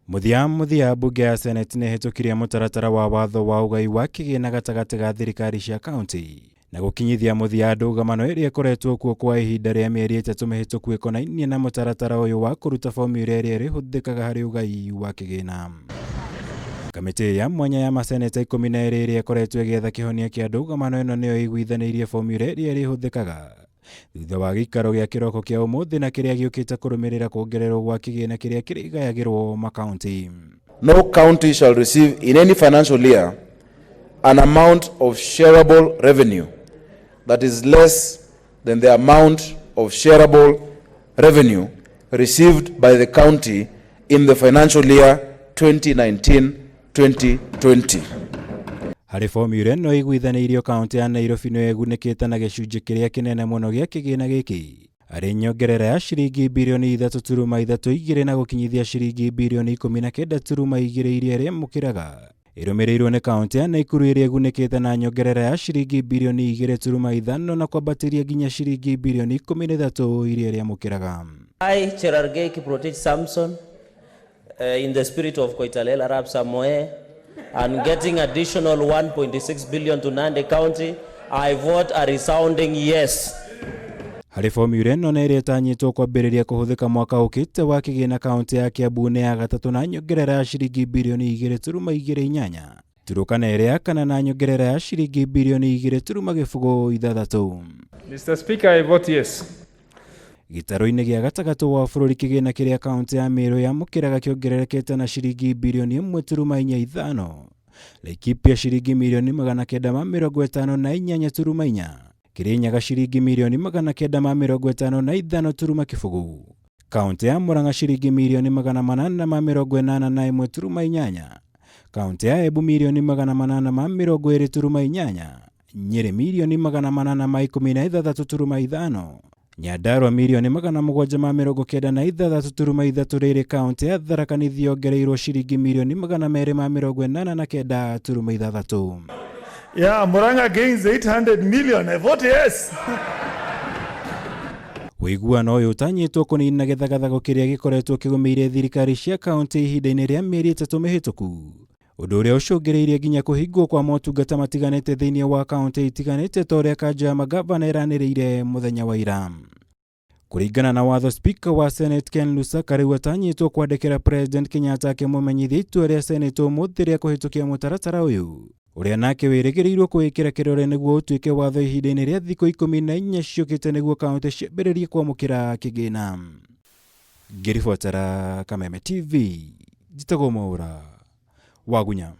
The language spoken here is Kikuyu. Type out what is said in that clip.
Mũthia mũthia mbunge ya Senate nĩ ĩhĩtũkirie mũtaratara wa watho wa ũgai wa kĩgĩna gatagatĩ ga thirikari cia kaunti na gũkinyithia mũthia ndũgamano ĩrĩa ĩkoretwo kuo kwa ihinda rĩa mĩeri 3 mĩhĩtũku ĩkonainie na mũtaratara ũyũ wa kũruta formula ĩrĩa ĩrĩhũthĩkaga harĩ ũgai wa kĩgĩna. Kamĩtĩ ya mwanya ya maseneta 12 ĩrĩa ĩkoretwo ĩgĩetha kĩhonia kĩa ndũgamano ĩno nĩyo ĩiguithanĩirie formula ĩrĩa ĩrĩhũthĩkaga thutha wa gĩikaro gĩa kĩroko kĩa ũmũthĩ na kĩrĩa gĩũkĩte kũrũmĩrĩra kuongererwo gwa kĩgĩna kĩrĩa kĩrĩgayagĩrwo makaunti. No county shall receive in any financial year an amount of shareable revenue that is less than the amount of shareable revenue received by the county in the financial year 2019-2020. Harĩ formula ĩno ĩiguithanĩirio kaunti ya Nairobi nĩyo ĩgunĩkĩte na gĩcunjĩ kĩrĩa kĩnene mũno gĩa kĩgĩna gĩkĩ arĩ nyongerera ya ciringi birioni 3.32 na gũkinyithia ciringi birioni 19.2 iria ĩrĩamũkĩraga ĩrũmĩrĩirwo nĩ kaunti ya Naikuru ĩrĩa ĩgunĩkĩte na nyongerera ya ciringi birioni 2.5 na kwambatĩria nginya ciringi birioni 13 iria ĩrĩamũkĩraga. I, Cherargei Kiprotich Samson, in the spirit of Koitalel Arap Samoei, and getting additional 1.6 billion to Nandi County, I vote a resounding yes. Harĩ formula ĩno na ĩrĩa ĩtanyĩtwo kwambĩrĩria kũhũthĩka mwaka ũkĩte wa kĩgĩna kaunti ya Kiambu nĩ ya gatatũ na nyongerera ya ciringi birioni 2.28 Turukana ĩrĩa ya kana na nyongerera ya ciringi birioni 2.06. Mr. Speaker, I vote yes. Gĩtarũ-inĩ gĩa gatagatũ wa bũrũri kĩgĩna kĩrĩa kaunti ya Meru yamũkĩraga kĩongererekete na ciringi birioni 1.45 Laikipia ciringi mirioni 958.4 Kirinyaga ciringi mirioni 955.0 Kaunti ya Murang'a ciringi mirioni 881.8 Kaunti ya Embu mirioni 820.8 Nyeri mirioni 816.5 Nyandarua mirioni 796.3 rĩrĩ kaunti ya Tharaka Nithi yongereirwo ciringi mirioni 289.6. Yeah, Murang'a gains 800 million. I vote yes. Ũiguano ũyũ ũtanyĩtwo kũnina gĩthagathago kĩrĩa gĩkoretwo kĩgũmĩire thirikari cia kaunti ihinda-inĩ rĩa mĩeri 3 mĩhĩtũku, ũndũ ũrĩa ũcũngĩrĩirie nginya kũhingwo kwa motungata matiganĩte thĩinĩ wa kaunti itiganĩte ta ũrĩa kanjũ ya magavana ĩranĩrĩire mũthenya wa ira. Kũringana na watho, Speaker wa Senate Ken Lusaka rĩu atanyĩtwo kwandĩkĩra President Kenyatta akĩmũmenyithia itua rĩa Senate ũmũthĩ rĩa kũhĩtũkia mũtaratara ũyũ, ũrĩa nake wĩrĩgĩrĩirwo kũwĩkĩra kĩrore nĩguo ũtuĩke watho ihinda-inĩ rĩa thikũ 14 ciũkĩte nĩguo kaunti ciambĩrĩrie kwamũkĩra kĩgĩna. Ngĩribotera Kameme TV, njĩtagwo Mwaũra Wagunya.